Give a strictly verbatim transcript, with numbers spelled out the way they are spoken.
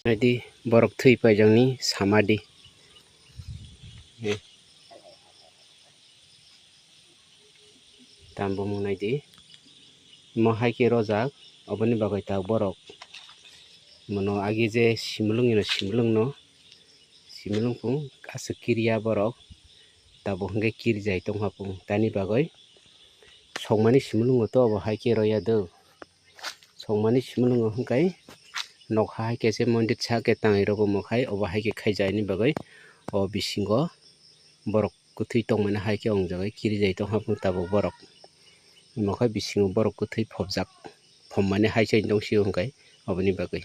Naidi, borok thwi paijakni samadhi. Tambumung naidi. Omo hai khe rojak, oboni bagwi ta borok. Mono agi je simulung ino simulung no, simulung pung aswk kiriya borok. Tabuk hwnkhe kirijai tongkha pung. Tani bagwi songmani simulungo to obo hai khe roya do. Songmani simulungo hwnkhe nokha hai khe se mondir sa khe tangwi rwgwmo khai obo hai khe khaijak ni bagwi o bisingo borok kwthwi tongmani hai khe wngjagwi kirijai tongkha pung tabuk borok. Omo khe bisingo borok kwthwi phobjak, phommani hai se wng tong sio hwnkhe oboni bagwi.